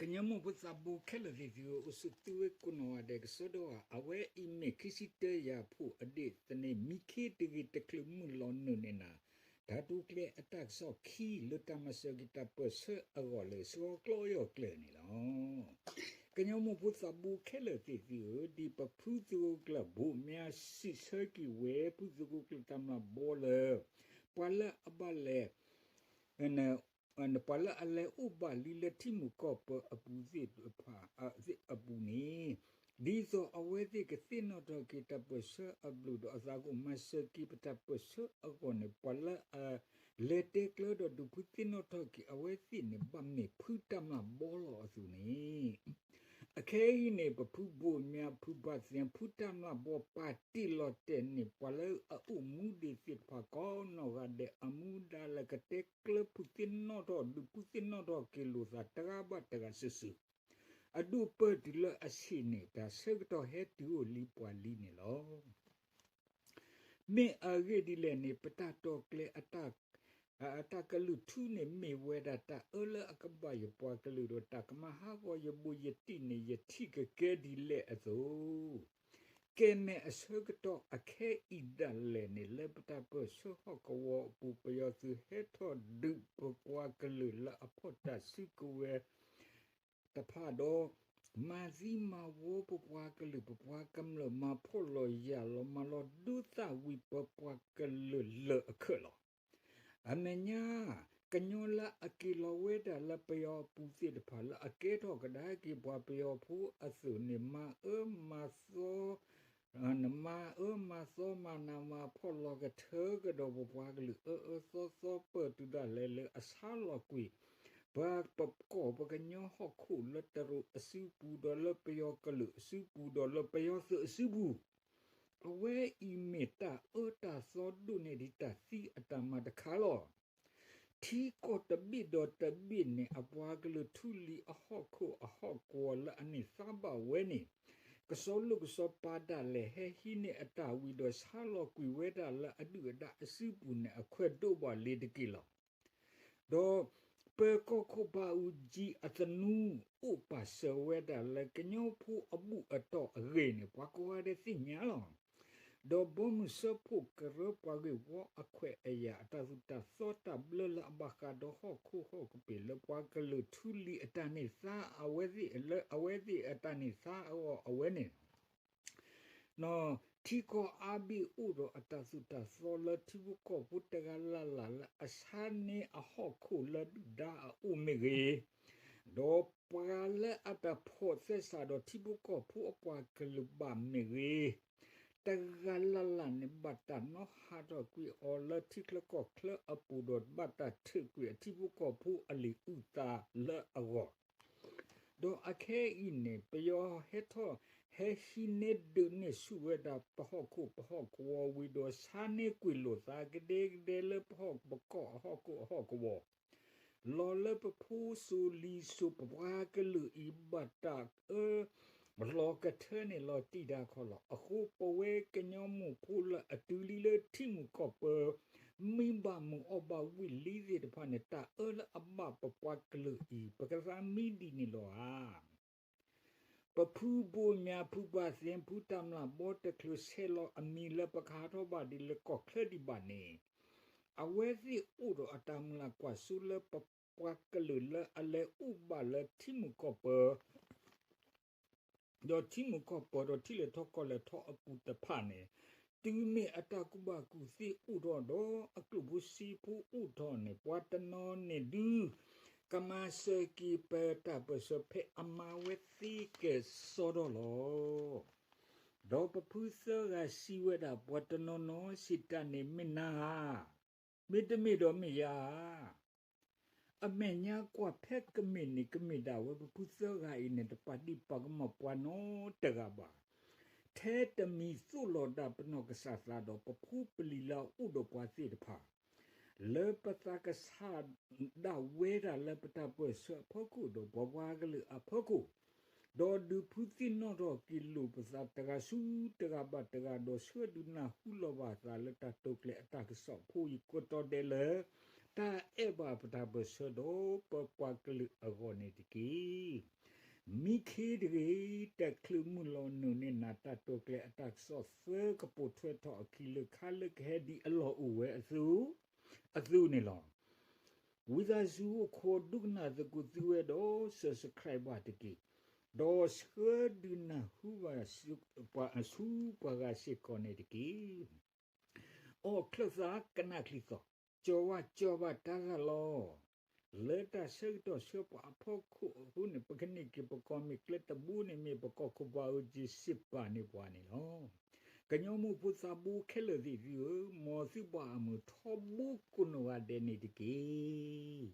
ကညီမိၢ်ဖိသးဘိခဲလၢာ်သ့ၣ်သုဧၢ, အိၣ်ဆူၣ်သုဝဲကိးနီၢ်ဂၤဒဲးကစီဒီဧါ, အဝဲအံၤမ့ၢ်ခံဆံတၢယၤဖှိၣ်အဒ့ၣ်သန့ၤ မံခ့တဂ့ၤတချုးမုၢ်လီၤနုာ်န့ၣ်နၤ, တၢ်တိာ်ကျဲၤအတၢ်ကစီၣ်ခံလၢတၢ်မၤစၢၤက့ၤတၢ်ပၢၢ်ဆၢအဂီၢ်လၢ စှီၤကျီယီၢ်ကျၢၤန့ၣ်လီၤ. ကညီမိၢ်ဖိသးဘိခဲလၢာ်သ့ၣ်သုဧၢ, ဒ်ပဖုသုးခိၣ်ကျၢၢ်ဘိးမၠါစံးဆၢက့ၤဝဲ ဖုသုးခိၣ်ကျၢၢ်တၢ်မျၢ်ဘီလၢ ပှၤလၢအဘၣ်လဲၤ ပှၤလၢအလဲၤအိၣ်ဘၣ်လံလၢထံမုၢ်ကီၢ်ပၢအပူၤသ့ၣ်တဖၣ်အပူၤန့ၣ်, ဒ်သိးအဝဲသ့ၣ်ကသ့ၣ်နီၣ်ထီၣ်က့ၤတၢ်ပၢၢ်ဆၢအဘျုးဒီးအသးကအိၣ်မၤစၢၤက့ၤပတၢ်ပၢၢ်ဆၢအဂီၢ်န့ၣ်, ပှၤလၢအလဲၤတဲကျၢၤဒီးဒုးဖုသ့ၣ်နီၣ်ထီၣ်က့ၤအဝဲသ့ၣ်န့ၣ် ဘၣ်မ့ၢ်ဖုတၢ်မျၢ်ဘီလီၤအသိးန့ၣ် အခဲအံၤန့ၣ် ပဖုဘိးမၠါ ဖုဘၣ်သ့ၣ် ဖုတၢ်မျၢ်ဘီပာ်တ့ၢ်လီၤတဲာ်န့ၢ် ပှၤလၢအအိၣ်မူဒံးသ့ၣ်တဖၣ်ကိးနီၢ်ဂၤဒဲး အမူဒါလၢကတဲကျၢၤဖုသ့ၣ်နီၣ်ထီၣ် ဒုးဖုသ့ၣ်နီၣ်ထီၣ်က့ၤလိာ်သးတဂၤဘၣ်တဂၤစုာ်စုာ်, အဒိၣ်ပၢၢ်တုၤလၢအဆံးန့ၣ် တၢ်ဆၢကတီၢ်ဟဲတုၤအိၣ်လံပှၤလံန့ၣ်လီၤ. မ့ၢ်အဂ့ၢ်ဒ်လဲၣ်န့ၣ် ပတၢ်တိာ်ကျဲၤ အတၢ်ကလုၢ်ထူန့ၣ် မ့ၢ်ဝဲဒၣ်တၢ်အၢလၢအကဘၣ်ယပှၤကလုာ်ဒီး တၢ်ကမၤဟးဂီၤယဘူးယတံၢ်န့ၣ် ယထံၣ်ကကဲဒ်လဲၣ်အသိး, ကဲမ့ၢ်အဆၢကတီၢ်အခဲအံၤဒၣ်လဲာ်န့ၣ် လၢပတၢ်ပၢၢ်ဆၢဟီၣ်ကဝီၤအပူၤ ပယီၤသုးဟဲထီၣ်ဒုးပပှၤကလုာ်လၢအဖီၣ်တၢ်စုကဝဲၤ တဖၣ်ဒီး မၤသံမၤဝီပပှၤကလုာ် ပပှၤကမျၢၢ် မၤဖှီၣ်လီၤယာ်လီၤ မၤလီၤဒိသၣ်ဝံၤ ပပှၤကလုာ်လၢာ်အခၢၣ်လီၤ. အမဲာ်ညါ ကညီလၢအက့ၤလီၤဝဲဒၣ်လၢပယီၤအပူၤသ့ၣ်တဖၣ် လၢအကဲထီၣ်ကဒါက့ၤပှၤပယီၤဖိအသိးန့ၣ် မၤအၢမၤသီ မၤအၢမၤသီ မၤနးမၤဖှီၣ်လီၤကထၢကဒီးပပှၤကလုာ် အၢအၢသီသီ ပၢၢ်တုၤဒၣ်လဲာ်လၢအဆါလီၤကွံာ် ပပကီၢ်ပကညီဟီၣ်ခိၣ် လၢတရူးအစုပူၤ ဒီးလၢပယီၤကလုာ်အစုပူၤ ဒီးလၢပယီၤသုးအစုပူၤ, အဝဲအံၤမ့ၢ်တၢ်အၢတၢ်သီဒိၣ်န့ၢ်ဒံးတၢ်သံအတၢ်မၤတခါလီၤ. ထံကီၢ်တဘ့ၣ်ဒီးတဘ့ၣ်န့ၣ် အပှၤကလုာ်ထူလံၤအဟီၣ်ခိၣ်အဟီၣ်ကဝီၤလၢအန့ၢ်သါဘၣ်ဝဲန့ၣ် ကစီၤလိၣ်ကစီၤပၤဒၣ်လဲာ် ဟဲဟံးန့ၢ်အတၢ်ဝံၤဒီး ဆါလီၤကွံာ်ဝဲဒၣ်လၢအဒုၣ်အဒါအစုပူၤန့ၣ် အခွဲးဒိၣ်ဘၣ်လံတက့ၢ်လီၤ. ဒီးပၢၤကီၢ်ခိၣ်ဘၣ်အူကၠံအသနူ အိၣ်ပာ်စၢၤဝဲဒၣ်လၢကညီဖိအဘူၣ်အတီၢ်အဂ့ၢ်န့ၣ် ပှၤကိးဂၤဒဲးသ့ၣ်ညါလီၤ. ဒီးဘီမုၢ်စၢဖှိၣ်ကရၢပှၤဂ့ၢ်ဝီအခွဲးအယာ် အတၢ်သိၣ်တၢ်သီတၢ်ဘျၢလၢအဘၣ်ဃးဒီးဟီၣ်ခိၣ်ဟီၣ်ကပ့ၤလၢပှၤကလုာ်ထူလံၤအတၢ်န့ၢ်သါ အဝဲသ့ၣ်လၢအဝဲသ့ၣ်အတၢ်န့ၢ်သါအဂီၢ်အဝဲန့ၣ် ထံကီၢ်အါဘ့ၣ်အိၣ်ဒီးအတၢ်သိၣ်တၢ်သီလၢထံဖိကီၢ်ဖိတဂၤလၢ်လၢ်လၢအဆါန့ၢ်အဟီၣ်ခိၣ်လၢဒုၣ်ဒါအအိၣ်မ့ၢ်ဂ့ၤ, ဒီးပှၤလၢအတၢ်ဖီၣ်သဲစးဒီးထံဖိကီၢ်ဖိအပှၤကလုာ်ဘၣ်မ့ၢ်ဂ့ၤ, တဂၤလၢ်လၢ်န့ၣ် ဘၣ်တၢ်နီၣ်ဟးထီၣ်ကွံာ်အီၤလၢထံချၢကီၢ်ချၢအပူၤဒီး ဘၣ်တၢ်ထုးကွံာ်အထံဖိကီၢ်ဖိအလံာ်အုၣ်သးလၢအဂီၢ် ဒီးအခဲအံၤန့ၣ် ပယီၤဟဲထီၣ် ဟဲဟံးန့ၢ်ဒုးန့ၢ်ဆူၣ်ဝဲဒၣ်ပဟီၣ်ခိၣ်ပဟီၣ်ကဝီၤဝံၤဒီး ဆါန့ၢ်ကွံာ်လိာ်သးကဒဲကဒဲလၢပဟီၣ်ပကီၢ်အဟီၣ်ခိၣ်အဟီၣ်ကဝီၤ လီၤလၢပဖိစိၤလံၤစိၤ ပပှၤကလုာ်အံၤ ဘၣ်တၢ်အၢ လီၤကထၢန့ၣ်လီၤတံၢ်တၢ်ခီလီၤ. အဃိပဝဲကညီမိၢ်ဖိလၢအတုၤလံလၢထံမုၢ်ကီၢ်ပၢ မံဘၣ်မုာ်အီၣ်ဘၣ်ဝံၣ်လံသ့ၣ်တဖၣ်န့ၣ် တၢ်အၢလၢအဘၣ်ပပှၤကလုာ်အံၤ ပကသးမံဒ်န့ၣ်လီၤဧါ. ပဖုဘိၣ်မၠါ ဖုဘၣ်သ့ၣ် ဖုတၢ်မျၢ်ဘီတချုးဆဲးလီၤအမံၤလၢပကဟးထီၣ်ဘၣ်ဒ်လၢကီၢ်ချၢဒံးဘၣ်န့ၣ် အဝဲသ့ၣ်အိၣ်ဒီးအတၢ်မုၢ်လၢ်ကွၢ်စိလၢပပှၤကလုာ်လၢအလဲၤအိၣ်ဘၣ်လၢထံမုၢ်ကီၢ်ပၢ ဒီးထံမုၢ်ကီၢ်ပၢ ဒီးထံလဲၤထီၣ်ကီၢ်လဲၤထီၣ်အပူၤတဖၣ်န့ၣ် တုၤမ့ၢ်အတၢ်ကူၣ်ဘၣ်ကူၣ်သ့အိၣ်ထီၣ်ဒီးအကျိၣ်ဖိစ့ဖိအိၣ်ထီၣ်န့ၣ် ပှၤတနီၤန့ၣ်ဒုး ကမၤစၢၤက့ၤပတၢ်ပၢၢ်ဆၢဖဲအမၤဝဲသ့ကဲၣ်ဆိးထီၣ်လီၤ. ဒီးပဖုသၢဂၤစံးဝဲဒၣ် ပှၤတနီၤနီၤစံးတၢ်န့ၣ် မ့ၢ်နၤဧါ, မ့တမ့ၢ်ဒီးမ့ၢ်ယၤဧါ. အမဲာ်ညါကွၢ်ဖဲကမ့ၢ်န့ၣ် ကမ့ၢ်ဒၣ်ဝဲပဖုသၢဂၤအံၤန့ၣ် တပာ်ဒံးပာ်ကမၣ်ပှၤနီတဂၤဘၣ်. ထဲတမံၤသိၣ်လီၤဒၣ်ပနီၢ်ကစၢ်သးဒီးပဖိပလံၤလၢအအိၣ်ဒီးပှၤသ့ၣ်တဖၣ် လၢပသးကဆးဒၣ်ဝဲဒၣ်လၢပတၢ်ပၢၢ်ဆၢအဖီခိၣ်ဒီးပပှၤကလုာ်အဖီခိၣ်, ဒီးဒုးဖုသ့ၣ်နီၣ်ထီၣ်က့ၤလိာ်ပသးတဂၤဆူတဂၤဘၣ်တဂၤ ဒီးဆှၢဒုးနၢ်ဟူလီၤဘၣ်သးလၢတၢ်တိာ်ကျဲၤအတၢ်ကစီၣ်ဖိအံၤ ကိးတီၤဒဲးလၢ တၢ်အဲၣ်ဘၣ်ပတၢ်ပၢၢ်ဆၢဒီးပပှၤကလုာ်အဂီၢ်န့ၣ်တက့ၢ်. မံခ့တဂ့ၤ, တၢ်ချုးမုၢ်လီၤနုာ်န့ၢ်နၤ တၢ်တိာ်ကျဲၤအတၢ်ကစီၣ်သၢကပိာ်ထွဲထီၣ်အခံ လၢခါလၢကဟဲဒ်အလီၢ်အိၣ်ဝဲအသိး, အသိးန့ၣ်လီၤ. ဝံသးစူၤအိၣ်ခိးဒိကနၣ်သကိးသုဝဲဒီး subscribe ဘၣ်တက့ၢ်. ဒီးဆှၢဒုးနၢ်ဟူဘၣ် ဆူပှၤဂၤစ့ၢ်ကီးန့ၣ်တက့ၢ်. အိၣ်ချၢၣ်သးကနၣ်ချံသီ, ကၠီၤဝါကၠီၤဘၣ်တၢ်သးလီၤ. လၢတၢ်ဆၢကတီၢ်ဆှၢပှၤအဖီခိၣ်အဃိန့ၣ် ပကန့ၢ်က့ၤပကီၢ်မ့ၢ်ကျဲတဘိန့ၣ် မ့ၢ်ပကီၢ်ခိၣ်ပှၤအုးက့စ့ပာ်န့ၢ်ပှၤန့ၣ်လီၤ. ကညီမိၢ်ဖိသးဘိခဲလၢာ်သ့ၣ်သုဧၢ, မ်သုဘၣ်အမုာ်ထီဘိကိးနီၢ်ဂၤဒဲးန့ၣ်တက့ၢ်.